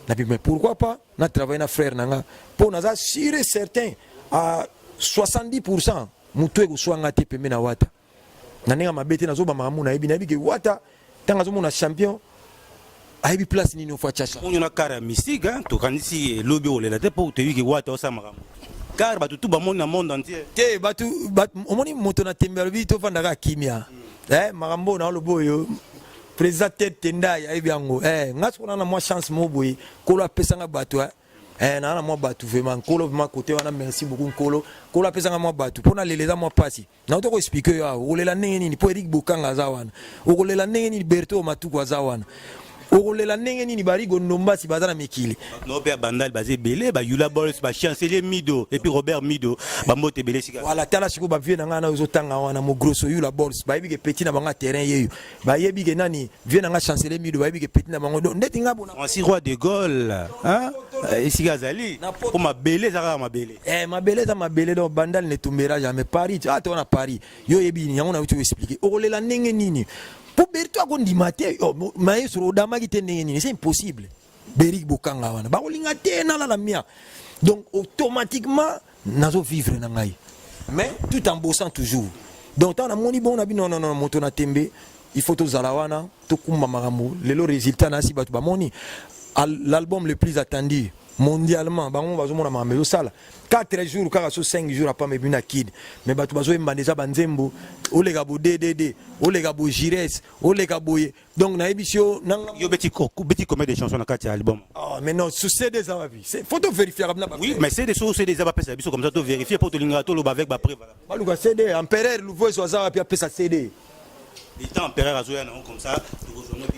nabi, mais pourquoi pas na travailler na frère na nga, mpo naza sûr et certain à 70% moto ekoswa nga te pembe na Wata na ndenge mabe te. Nazoba makambo nayebi, nayebi ke Wata ntango azomona champion ayebi place nini ofo atyasha. Oyo na kare ya mystique, tokanisi elobi olela te mpo toyebi ke Wata osala makambo car bato tu bamoni na monde entier. Te, bato omoni moto na tembe alobi tovandaka kimia. Makambo oyo naoloba oyo, président Ted Tendai ayebi yango. Nga sikoyo na mwa chance moko boye, Nkolo apesanga bato. Naa na mwa bato vraiment, Nkolo vraiment côté wana, merci beaucoup Nkolo. Nkolo apesanga mwa bato mpo nalela eza mwa pasi. Nauta koexpliquer yo awa, okolela ndenge nini mpo Erik Bokanga aza wana? Okolela ndenge nini Berto Matuku aza wana? Okolela ndenge nini Barigo Ndombasi baza na mikili? No mpe ya Bandali baza ebele, bayula Bols, bachancelier Mido et puis Robert Mido, bambote ebele sika. Voilà, tala sikoyo bavieux na ngai na ozotanga wana, mogroso Yula Bols, bayebi ke petit na bango ya terrain yeyo, bayebi ke nani vieux na ngai chancelier Mido, bayebi ke petit na bango. Donc ndeti ngai bona Francis Roi de Gaulle, hein, esika azali mpo mabele eza kaka mabele. Mabele eza mabele. Donc Bandal ne tombera jamais. Paris, ah, to na Paris yo oyebi nini yango nauti koexpliquer. Okolela ndenge nini mpo Berto akondima te? Oh, maestro odamaki te ndenge nini? C'est impossible. Berik Bokanga wana bakolinga te nalala mia. Donc automatiquement nazo vivre na ngai, mais tout en bossant toujours. Donc ntango namoni bongo na bino, non, non, moto na tembe, il faut tozala wana, tokumba makambo. Lelo résultat nasi bato bamoni l'album le plus attendu mondialement. Bango bazomona makambo ezosala 4 jours kaka so 5 jours apamba ebi na kid, mais bato bazoyemba eza banzembo oleka bo DDD, oleka bo Gires, oleka boye. Donc nayebisi yo nanga. Yo beti combien de chansons na kati ya album? Oh, mais non, su CD eza wapi? Faut to vérifier na ba Oui, mais CD, so CD eza, bapesa biso comme ça to vérifier, po tolingaka toloba avec bapreuve. Baluka CD. Empereur Louvois aza wapi? Apesa CD. L'état empereur azoya nango comme ça tokozwa ngo mpe.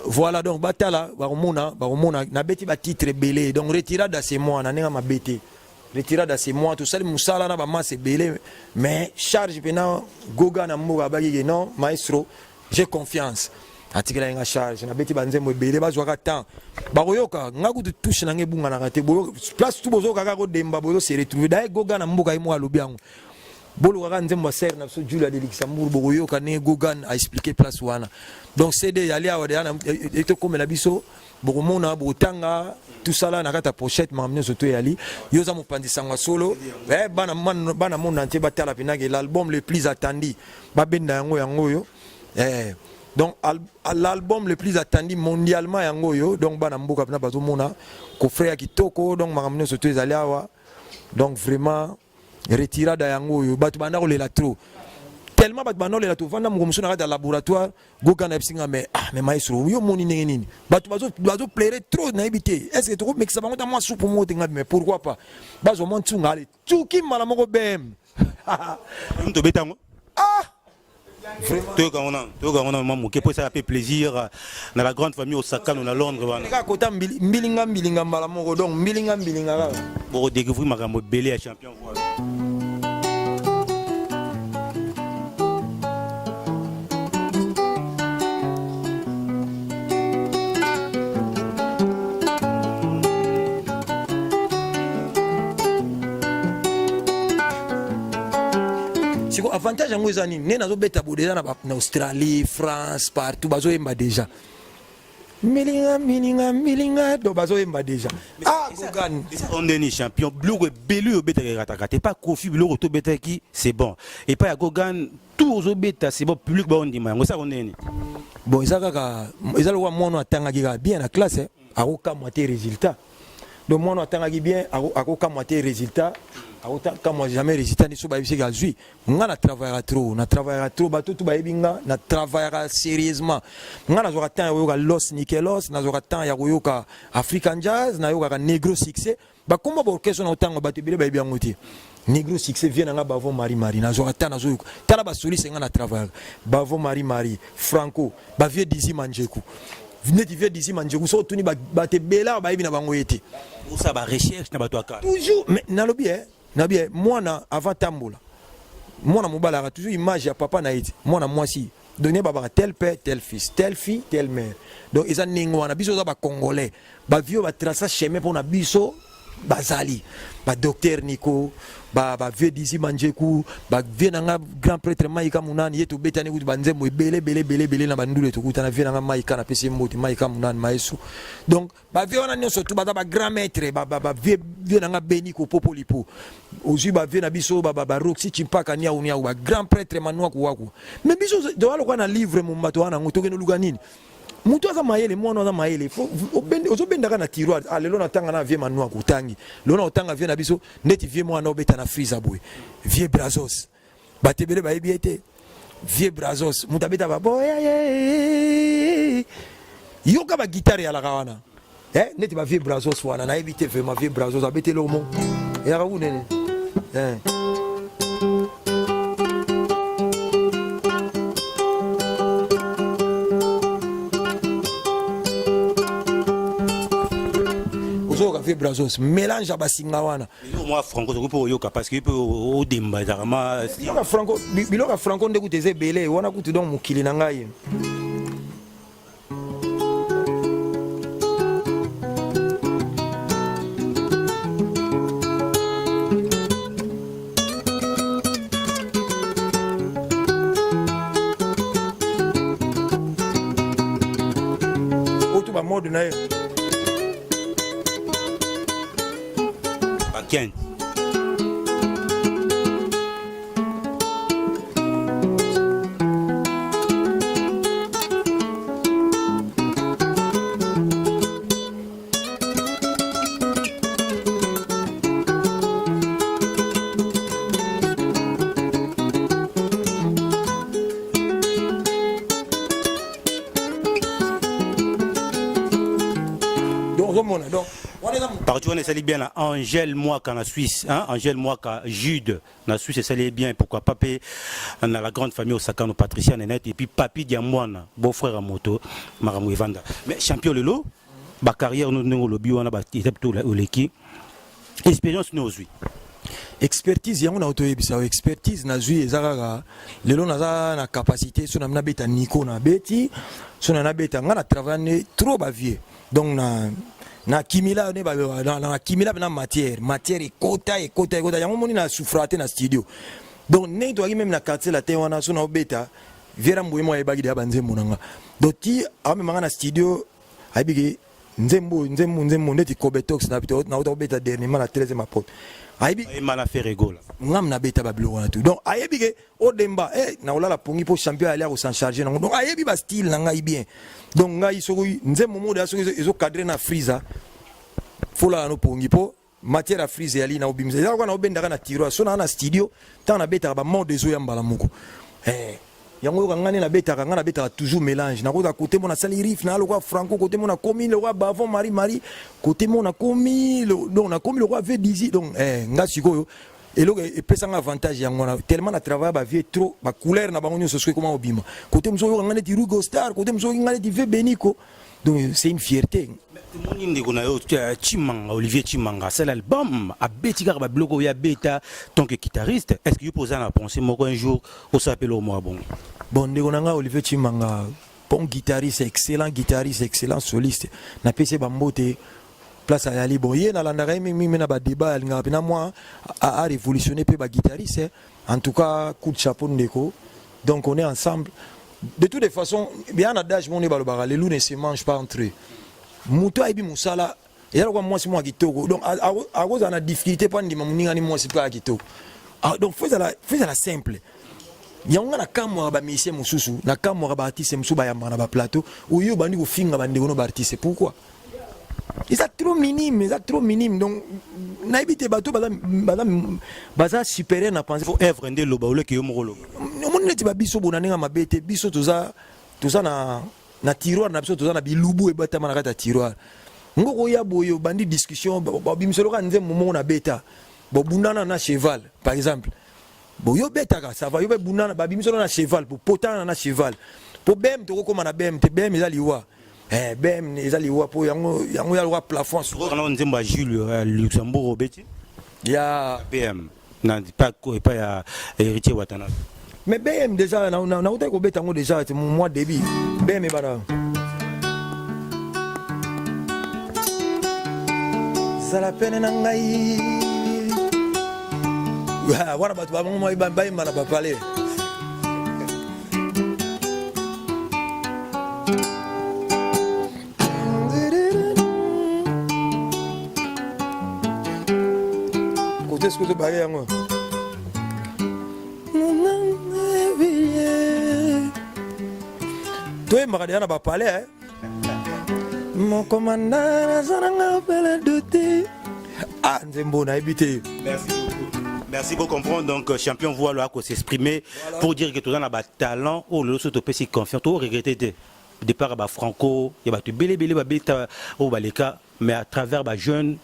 Voilà, donc batala, bakomona, bakomona nabeti batitre ebele. Donc Retirada c'est moi na ndenge mabe te. Retirada c'est moi, tosali mosala na bamasa ebele, mais charge mpena Goga na mboka abaki ke non, maestro, j'ai confiance, atikelaki nga charge. Nabeti banzembo ebele, bazwaka temps bakoyoka nga kutu touche na nga ebunganaka te. Place tu bozoyoka kaka kodemba, bozo se retrouver. Daye Goga na mboka ye moko alobi yango. Bolukaka nzembo ya sere na biso Julia de Luxembourg, bokoyoka ndenge Gogan aexpliquer place wana. Donc CD yali awa deja etokomela biso, bokomona, bokotanga tosala na kati ya pochette makambo nyonso to eyali. Yo oza mopanzi sango ya solo. Bana, bana monde entier batala mpendake l'album le plus attendu, babenda yango, yango oyo. Donc l'album le plus attendu mondialement, yango oyo. Donc bana mboka mpena bazomona coffret ya kitoko. Donc makambo nyonso to ezali awa. Donc vraiment Retirada yango oyo. Bato banda kolela trop, tellement bato banda kolela. Tovanda moko mosusu na kati ya laboratoire, Goga na yebisi nga: mais ah, mais maestro, yo moni ndenge nini bato bazo plaire trop? Nayebi te, est ce que tokomekisa bango ta mwa supu moko te? Nga: mais pourquoi pas? Bazwa mwa ntunga, ale tuki mbala moko bm. Tobeta yango. Ah. Toyoka ngo nano, toyoka ngo nano mwa moke mpo esala mpe plaisir na la grande famille Osakano na Londres wana. Kaka kota mbilinga mbilinga mbala moko, donc mbilinga mbilinga kaka. Bokodécouvrir makambo ebele ya champion voix. Siko avantage yango eza nini? Nde nazobeta bo deja na Australie, France, partout bazoyemba deja mbilinga mbilinga mbilinga. Donc bazoyemba deja. Ah, Gogan. Ondeni champion, biloko ebele oyo obetaka erataka te. Epa Kofi biloko tobetaki c'est bon, epai ya Gogan tout ozobeta c'est bon, public baondima yango. Esaka ondeni? Bon, eza kaka, eza lokola mwana atangaki kaka bien na classe, akokamwa te résultat. Donc mwana atangaki bien, akokamwa te résultat, akokamwa jamais résultat nyonso bayebisaki azwi. Nga na travaillaka trop, na travaillaka trop. Bato tu bayebi nga na travaillaka sérieusement. Nga nazwaka temps ya koyoka Los Nikelos, nazwaka temps ya koyoka African Jazz, nayokaka Negro Succès. Bakomba baorchestre na otanga, bato ebele bayebi yango te. Negro Succès, vie na nga Bavo Marie Marie, nazwaka temps nazoyoka. Tala basoliste nga na travaillaka: Bavo Marie Marie, Franco, bavieux Dizi Manjeku. Neti vieux Dizi Manjeku, so otuni bato ebele awa, bayebi na bango ye te. Osala barecherche na bato ya kala. Toujours. Mais nalobi nabi mwana avant tambola, mwana mobali aka toujours image ya papa na ye ti mwana mwasi. Donc ne babaka tel père, tel fils, telle fille, telle mère. Donc eza ndenge wana biso oza ba congolais. Ba vieux ba traça chemin pona biso bazali. Ba docteur Nico, ba ba vieux Dizzy Mandjeku, ba vieux nanga grand prêtre Maïka Munani ye tobetani kutu ba nzembo ebele ebele ebele ebele na bandule tokutana vieux nanga Maïka na pesi mbote Maïka Munani maesu. Donc Ba vieux wana nyonso tout baza ba grand maître ba ba, ba vieux vieux nanga Beni ko popo lipo. Ozui ba vieux na biso ba ba, ba Roxy Chimpaka niaou niaou ba grand prêtre Manuaku waku. Mais biso to alo na livre mumba to wana ngo tokende luka nini? Mutu aza mayele mwana aza mayele faut obende ozobendaka na tiroir ah lelo na tanga na vieux Manuaku tangi. Lelo na otanga vieux na biso ndeti vieux mwana obeta na freezer boye. Vieux Brazos. Bato ebele bayebi ye te. Vieux Brazos moto abeta ba boya ye. Yoka ba guitare yalaka wana. Eh neti ba vieux Brazos wana nayebi te vraiment vieux Brazos abeti eloko moko. Eyaka ku nene. Eh. Ozoyoka vieux Brazos mélange ya basinga wana. Yo mwa franco tokoki mpe oyoka parce que mpe odemba ezalaka ma biloko franco biloko franco nde kutu eza ebele wana kutu donc mokili na ngai oyo tu bamode na ye Bakende. Donc ozomona donc Parti wana esali bien na Angèle Mwaka na Suisse, hein? Angèle Mwaka Jude na Suisse esali bien, pourquoi pas pe na la grande famille Osakano Patricia Nenette et puis Papi Diamwana, beau-frère à moto Makambo Evanda. Mais champion lelo ba carrière no ndenge olobi wana ba étape to oleki expérience no ozwi expertise yango na toyebisa yo expertise nazwi eza kaka lelo naza na capacité so na nabeta niko na beti so na nabeta nga na travaille ne trop ba vieux donc na na kimila ne ba na, na kimila na matière matière ekota ekota ekota yango moni na souffra te na studio donc ndenge toyaki meme na quartier latin wana so na obeta viera mboye mo ayebaki deya banzembo na nga donc ti amemanga na studio ayebi ke nzembo nzembo nzembo ndeti kobetox na nauta kobeta dernièrement na 13e apote ayebi na ferregola ngam nabeta babiloko wana tu donc ayebi ke Odemba eh na olala pongi po champion ali ako s'en charger nango donc ayebi ba style na ngai bien donc ngai soki nzembo moko deja soki ezo cadrer na freezer folala no pongi po matière ya freezer yali na obimisa eza lokola na obendaka na tiroir so na na studio ntango nabetaka ba mode ezoya mbala moko eh yango oyoka ngai nde nabetaka ngai nabetaka toujours mélange nakozala kote mo nasali riff na lokola franco kote mo nakomi lokola bavon marie marie kote mo nakomi donc nakomi lokola v dizi donc eh, ngai sikoyo eloko epesa nga avantage yango wana tellement na travaille ba vieux trop ba couleur na bango nyonso soki ekoma obima kote mosusu oyoka nga neti Rugo Star kote mosusu oyoki nga neti vieux Beniko donc c'est une fierté tomoni ndeko na yo euh, Chimanga Olivier Chimanga asala album abeti kaka babiloko oyo abeta tant que guitariste est ce que yo mpe oza na pensée moko un jour osala mpe eloko moko bongo bon ndeko na nga Olivier Chimanga bon guitariste excellent guitariste excellent soliste napesi ye bambote place ayali bon ye nalandaka ye mingi na ba débat alingaka mpena mwa a révolutionner mpe ba guitariste en tout cas coup de chapeau ndeko donc on est ensemble de toutes les façons bien adage moni balobaka les loups ne se mangent pas entre eux moto ayebi mosala eza lokola mwasi mwa kitoko donc akozala na difficulté mpo andima moningani mwasi mpe ya kitoko ah, donc fo ezala simple yango nga nakamwaka bamusicien mosusu nakamwaka baartiste mosusu bayambaka na baplateau oyo obandi kofinga bandeko no baartiste pourquoi eza trop minime eza trop minime donc nayebi te bato baza, baza, baza supérieur na pensée faut œuvre nde loba oleki yo moko loba omoni neti babiso bona ndenge mabe te biso toza toza na na tiroir na biso toza na bilubu ebatama na kati ya tiroir ngoko oya boye obandi discussion babimisa loka nzembo moko na beta bobundana na cheval par exemple bo yo betaka ça va yo bebundana babimisa na cheval po potana na cheval po bm tokokoma na bm te bm eza liwa eh bm eza liwa po yango yango ya loka plafond sikoyo na nzembo ya Jules ya Luxembourg obeti ya bm na pa epa ya héritier Watanabe. Mais BM déjà nautaki kobeta yango déjà mois début BM ebana zala pene na ngai wana bato bayemba na bapale. Kote soki tobaye yango toyembaka deja na bapale mokomanda naza nanga pele dote. Ah, nzembo nayebi te. Merci beaucoup. Merci pour comprendre. Donc, champion Voilo a s'exprimer voilà. Pour dire que tout le monde a talent ou le soto pesi confiance, tout regretter départ ba franco, ya bato ebele ebele babeta oyo baleka, mais à travers ba jeune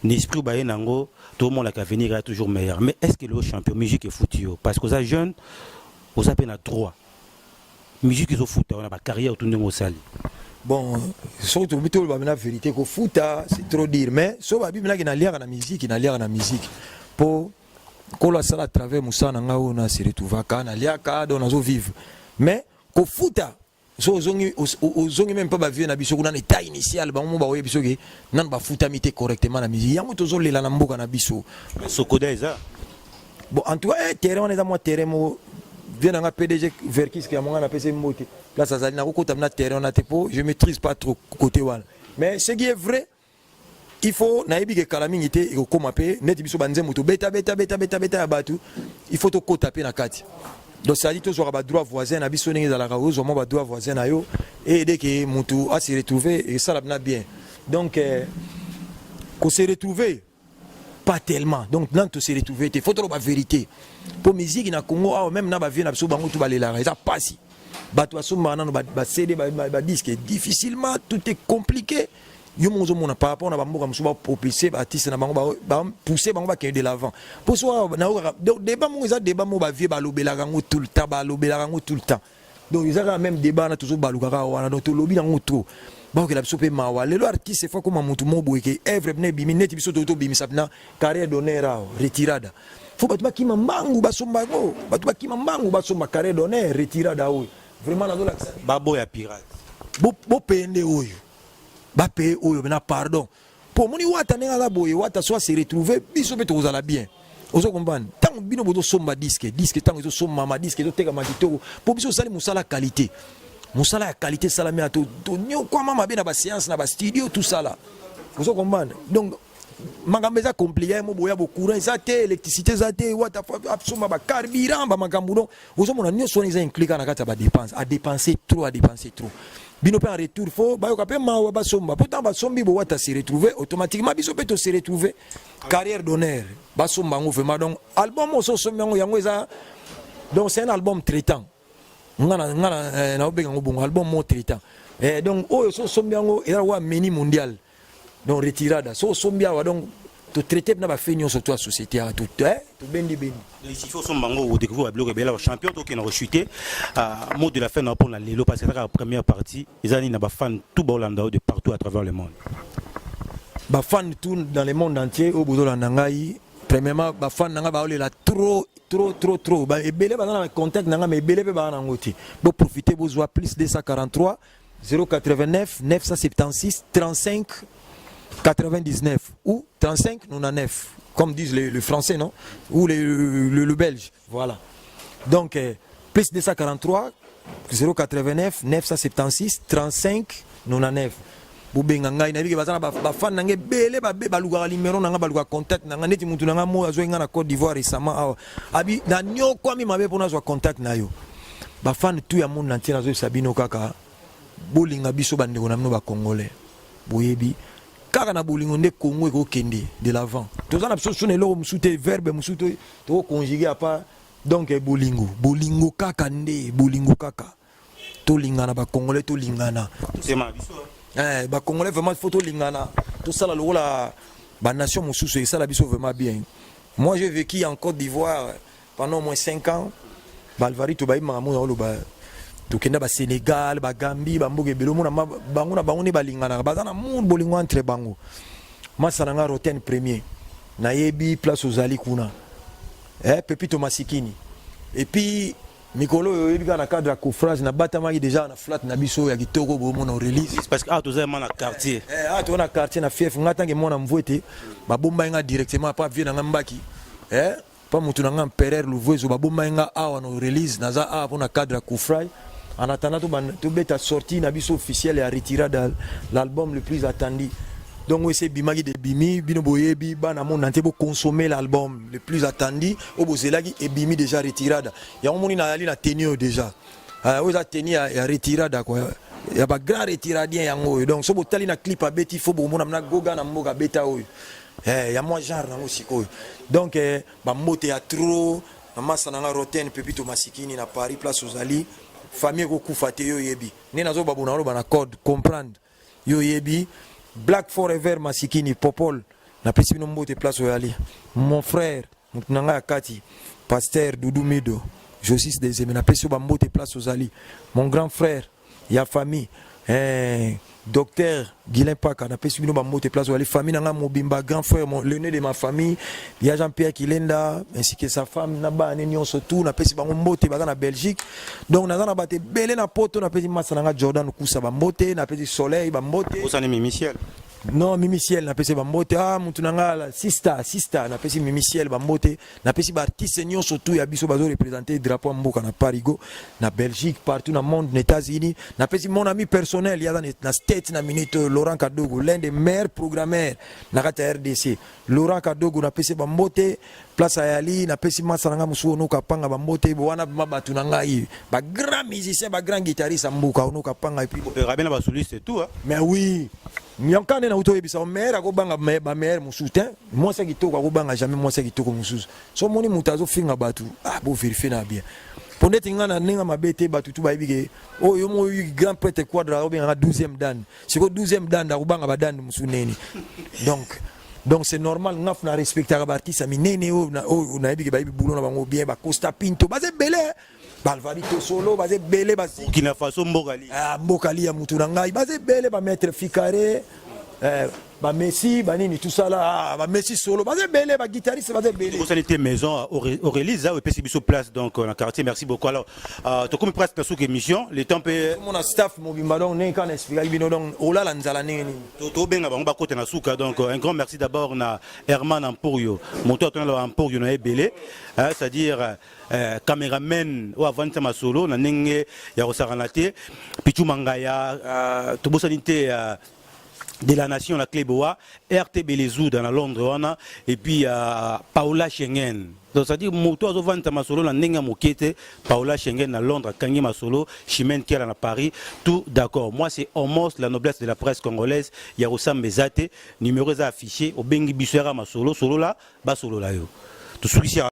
esprit baye nango, tomonaka avenir est toujours meilleur. Mais est ce que le champion, musique efuti yo? Parce que oza jeune, oza mpe na droit, musique ezofuta wana bacarrière to ndenge osali? Bon, soki tobi toloba na vérité, kofuta c'est trop dire, mais so babi minaki naliaka na musique, naliaka na musique mpo nkolo asala à travers mosala na ngai oyo na se retrouvaka, naliaka, donc nazovivre. Mais kofuta, so ozongi, ozongi même mpa bavieux na biso kuna na état initial, bango mo baoyebi soki nanu bafutami te correctement na musique. Yango tozolela na mboka na biso. Sokoda eza? Bon, en tout cas, terrain wana eza mwa terrain moko. Vieux na nga PDG Verkiske ya monga, napesi mbote place azali. Nakokota na terrain wana te mpo je maîtrise pas trop côté wana. Mais ce qui est vrai, il faut nayebi ke kala mingi te ekokóma mpe neti biso banzembo tobeta beta beta beta beta ya bato, il faut tokota mpe na kati. Donc c'est-à-dire tozwaka badroit voisin na biso ndenge ezalaka, ozwa mwa badroit voisin na yo e que mutu ase retrouver, esala bina bien. Donc kose retrouver, pas tellement. Donc nani tose retrouver te, faut toloba vérité, mpo musique na Congo awa, même na bavieux na biso, bango tu balelaka, eza pasi. Bato basombaka nano baCD, badisque difficilement, tout est compliqué. Yo moko ozomona par rapport na bamboka mosusu, bapropulse baartiste na bango, bapousse bango, bakende de l'avant. Mpo so nayokaka débat moko, eza débat moko bavieux balobelaka yango tout le temps, balobelaka yango tout le temps. Donc eza kaka même débat wana tozobalukaka wana. Donc tolobi yango trop, bakokela biso mpe mawa. Lelo artiste efo akoma motu moko boye ke œuvre bina ebimi neti biso tobimisa mpena carrière d'honneur awa, retirada, fo bato bakima mbangu basomba yango, bato bakima mbangu basomba carrière d'honneur, retirada oyo. Vraiment nazolakisa. Baboya pirate. Bopeye nde oyo, bapeye oyo mena, pardon, mpo omoni Wata ndenge aza boye. Wata so ase retrouve, biso mpe tokozala bien. Ozo comprendre? Ntango bino bozosomba disque, disque ntango ezosombama, disque ezotekama kitoko, mpo biso osali mosala qualité, mosala ya qualité esalami ya tonyokwama mabe na baséance na bastudio, tout ça là. Ozo comprendre? Donc makambo eza compliqué mo boya, bocourant eza te, électricité eza te, Wata asomba bacarburant, bamakambo. Donc ozomona nyonso wana eza impliqué na kati ya badépense, adépense trop, adépense trop. Bino mpe en retour fo bayoka mpe mawa, basomba, mpo ntango basombi bo Wata se retrouve automatiquement, biso mpe tose retrouve. Carrière d'honneur, basomba yango vraiment. Donc album oso osombi yango, yango eza, donc c'est un album traitant. Nga na naobenga yango bongo, album mo traitant. Donc oyo so osombi yango, eza wa meni mondial. Donc retirada, so osombi awa, donc totraite na bafe nyonso to ya société awa, tobendi bendi. Il faut somba yango, odécouvrir babiloko ebele. Champion, tokende rechuter. Mot de la fin na mpona lelo, parce que kaka première partie eza nini na bafan tout baolanda de partout à travers le monde? Bafan tout dans le monde entier oyo bozolanda ngai, premièrement bafan na ngai baolela trop trop trop trop. Ebele baza na contact na ngai, mais ebele mpe baza nango te. Boprofite, bozwa plus 243 089 976 35 99 ou 35 99, comme disent les Français, non? Ou le Belge, voilà. Donc plus 243 089 976 35 99. Bobenga ngai, nayebi ke baza na bafan na ngai ebele balukaka numéro na ngai, balukaka contact na ngai. Neti mutu na ngai moyo azwaki ngai na Côte d'Ivoire récemment awa, abi nanyokwami mabe mpo nazwa contact na yo. Bafan tout ya monde entier, nazoyebisa bino kaka bolinga biso bandeko na bino bacongolais. Boyebi kaka na bolingo nde Congo ekokende de l'avant. Toza na biso so na eloko mosusu te, verbe mosusu tokoconjugue apa. Donc bolingo, bolingo kaka nde, bolingo kaka. Tolingana bacongolais, tolingana. Bacongolais vraiment faut tolingana, tosala lokola banation mosusu, esala biso vraiment bien. Moi, j'ai vécu en Côte d'Ivoire pendant au moins 5 ans. Balvarito bayebaka mo naoloba. Tokenda basénégal, bagambie, bamboka ebele. Omona bango na bango nde balinganaka, baza na monde bolingo entre bango. Masa na nga Roten premier, nayebi place ozali kuna, Pepito Masikini. Et puis mikolo oyo, oyebi kaka, na cadre ya coffrage, nabatamaki déjà na flat na biso ya kitoko, bomona release. Parce que awa toza ma na quartier. Awa toza na quartier, na fief. Nga ntange mwana mvu ete babombai nga directement pa vie na nga mbaki, pa motu na nga empereur Louvezo. Babombai nga awa na release. Naza awa mpo na cadre ya coffrage, en attendant tobeta sortie na biso officielle ya Retirada, l'album le plus attendu. Donc oyo esi ebimaki de ebimi, bino boyebi, bana monde entier boconsommer l'album le plus attendu oyo bozelaki. Ebimi déjà, Retirada. Yango moni nayali na tenue oyo déjà. Oyo eza tenue ya Retirada quoi, ya bagrand retiradien. Yango oyo. Donc so botali na clip abeti, fo bomona na goga na mboka abeta oyo, ya mwa genre nango sikoyo. Donc bambote ya trop na masa na nga Roten Pepito Masikini na Paris, place ozali, famille ekokufa te. Yo oyebi nde nazobabona, oloba na code comprendre. Yo oyebi Black Forever Masikini Popol, napesi bino mbote place oyali. Mon frère, motu na ngai ya kati, pasteur Dudu Mido Josis Dezeme, napesi yo bambote place ozali. Mon grand frère ya famille, docteur Guilain Paka, napesi bino bambote place ozali, famille na ngai mobimba. Grand frère, l'aîné de ma famille, ya Jean-Pierre Kilenda, ainsi que sa femme na bana nyonso tout, napesi bango mbote, baza na Belgique. Donc naza na bato ebele na Poto. Napesi masa na ngai Jordan Kusa bambote, napesi Soleil bambote. Osani Mimi Ciel. Non, Mimi Ciel, napesi bambote. Ah, mutu na nga sista sista, napesi Mimi Ciel bambote. Napesi baartiste nyonso tu ya biso bazoreprésente drapeau ya mboka na Parigo, na Belgique, partout na monde, na États-Unis. Napesi mon ami personnel, yaza na State na minute oyo, Laurent Kadogo, l'un des meilleurs programmeurs na kati ya RDC. Laurent Kadogo, napesi bambote place ayali. Napesi masa na nga mosusu Onoka Panga bambote. Wana ma bato na ngai, bagrand musicien, bagrand guitariste ya mboka, Onoka Panga, et puis Opéra bien na basoliste et tout, hein. Mais oui, yanka nde nauti oyebisa, maire akobanga bamaire mosusu te. Mwasi ya kitoko akobanga jamais mwasi ya kitoko mosusu. So omoni moto azofinga bato, ah, boverifie na bien, mpo ndeti nga na ndenge mabe te. Bato tu bayebi ke oyo mo grand prêtre Quadra obengaka 12e dan. Sikoyo 12e dan akobanga badan mosusu neni? Donc c'est normal, nga na respectaka baartiste ya minene oyo nayebi ke bayebi boulot na bango bien. Bacosta Pinto baza ebele, Balvarito Solo baza ebele. Burkina Faso, Mbokali. Ah, Mbokali ya mutu na ngai, baza ebele, bamaître Fikare, bamessi banini tosala, ah, bamessi solo baza ebele, baguitariste baza ebele. Osali te maison Aurélie oyo epesi biso place donc na quartier. Merci beaucoup. Alors tokomi presque na suka émission, le temps mpe. Mona staff mobimba. Donc ndenge kaka na expliquaki bino, donc olala nzala ndenge nini? Tobenga bango bakota na suka. Donc un grand merci d'abord na Herman Amporio, moto atonala Amporio na ebele, c'est-à-dire caméraman oyo avandisa masolo na ndenge ya kosakana te. Pichu Mangaya, tobosani te de la nation, la Cléboa, RTB Lezouda na Londres wana, et puis Paola Schengen. Donc c'est-à-dire moto azovandisa masolo na ndenge ya moke te. Paola Schengen na Londres akangi masolo, Chimène Kiala na Paris, tout d'accord. Moi, c'est Homos, la noblesse de la presse congolaise. Ya kosamba eza te, numéro eza affiché, obengi biso, yaka masolo, solola, basolola yo. Tosukisi.